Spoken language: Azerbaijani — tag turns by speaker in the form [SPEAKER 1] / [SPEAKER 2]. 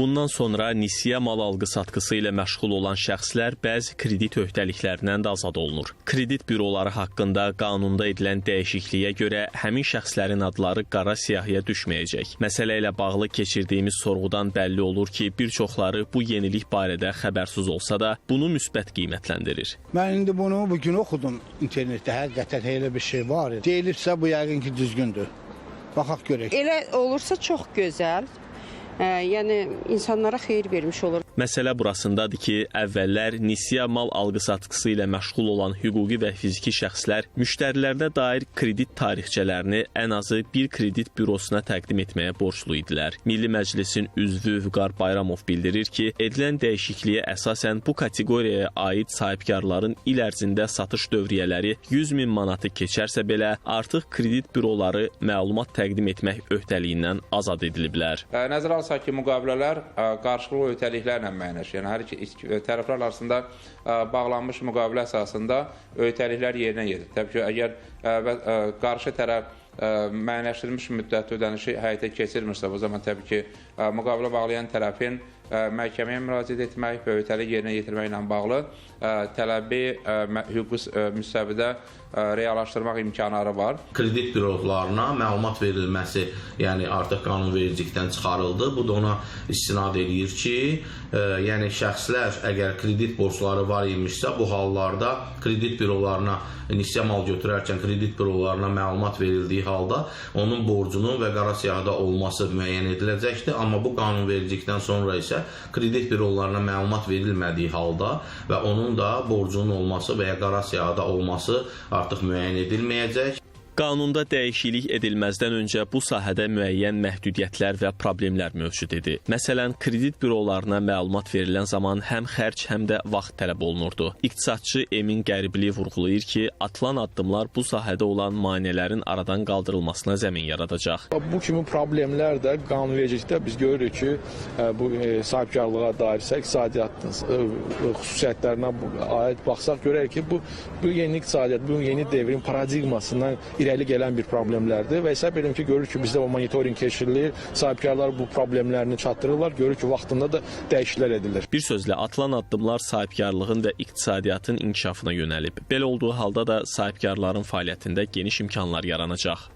[SPEAKER 1] Bundan sonra nisyə mal alqı-satqısı ilə məşğul olan şəxslər bəzi kredit öhdəliklərindən də azad olunur. Kredit büroları haqqında qanunda edilən dəyişikliyə görə həmin şəxslərin adları qara siyahıya düşməyəcək. Məsələ ilə bağlı keçirdiyimiz sorğudan bəlli olur ki, bir çoxları bu yenilik barədə xəbərsiz olsa da bunu müsbət qiymətləndirir.
[SPEAKER 2] Mən indi bunu bugün oxudum internetdə, həqiqətən elə bir şey var. Deyilibsə bu yəqin ki düzgündür. Baxaq görək.
[SPEAKER 3] Elə olursa çox gözəl. Yəni insanlara xeyir vermiş olur.
[SPEAKER 1] Məsələ burasındadır ki, əvvəllər nisyə mal alqı-satqısı ilə məşğul olan hüquqi və fiziki şəxslər müştərilərinə dair kredit tarixçələrini ən azı bir kredit bürosuna təqdim etməyə borclu idilər. Milli Məclisin üzvü Vüqar Bayramov bildirir ki, edilən dəyişikliyə əsasən bu kateqoriyaya aid sahibkarların il ərzində satış dövriyyələri 100 min manatı keçərsə belə, artıq kredit büroları məlumat təqdim etmək öhdəliyindən azad ediliblər.
[SPEAKER 4] Nəzərə alsaq ki, müqavilələr qarşılıqlı öhdəliklərlə müəyyənləşir. Yəni, hər iki tərəflər arasında bağlanmış müqavilə əsasında öhdəliklər yerinə yetirilir. Təbii ki, əgər qarşı tərəf müəyyənləşdirilmiş müddətli ödənişi həyata keçirmirsə, bu zaman təbii ki, müqavilə bağlayan tərəfin məhkəməyə müraciət etmək və öhdəlik yerinə yetirməklə bağlı tələbi hüquqi müstəvidə reallaşdırmaq imkanları var.
[SPEAKER 5] Kredit bürolarına məlumat verilməsi, yəni artıq qanunvericilikdən çıxarıldı. Bu da ona istinad eləyir ki, yəni şəxslər əgər kredit borcları var imişsə, bu hallarda kredit bürolarına nisyə mal götürərkən kredit bürolarına məlumat verildiyi halda onun borcunun və qara siyahıda olması müəyyən ediləcəkdir. Amma bu qanunvericilikdən sonra isə kredit bürolarına məlumat verilmədiyi halda və onun da borcunun olması və ya qara siyahıda olması artıq müəyyən edilməyəcək.
[SPEAKER 1] Qanunda dəyişiklik edilməzdən öncə bu sahədə müəyyən məhdudiyyətlər və problemlər mövcud idi. Məsələn, kredit bürolarına məlumat verilən zaman həm xərc, həm də vaxt tələb olunurdu. İqtisadçı Emin Qəribli vurğulayır ki, atılan addımlar bu sahədə olan maneələrin aradan qaldırılmasına zəmin yaradacaq.
[SPEAKER 6] Bu kimi problemlər də qanunvericilikdə biz görürük ki, bu sahibkarlığa dairsə, iqtisadiyyatın xüsusiyyətlərinə aid baxsaq, görərik ki, bu yeni iqtisadiyyat, bu yeni devrin paradigmasından irəli gələn bir problemlərdir və hesab edirəm ki, görür ki, bizdə o monitorinq keçirilir, sahibkarlar bu problemlərini çatdırırlar, görür ki, vaxtında da dəyişikliklər edilir.
[SPEAKER 1] Bir sözlə, atılan addımlar sahibkarlığın və iqtisadiyyatın inkişafına yönəlib. Belə olduğu halda da sahibkarların fəaliyyətində geniş imkanlar yaranacaq.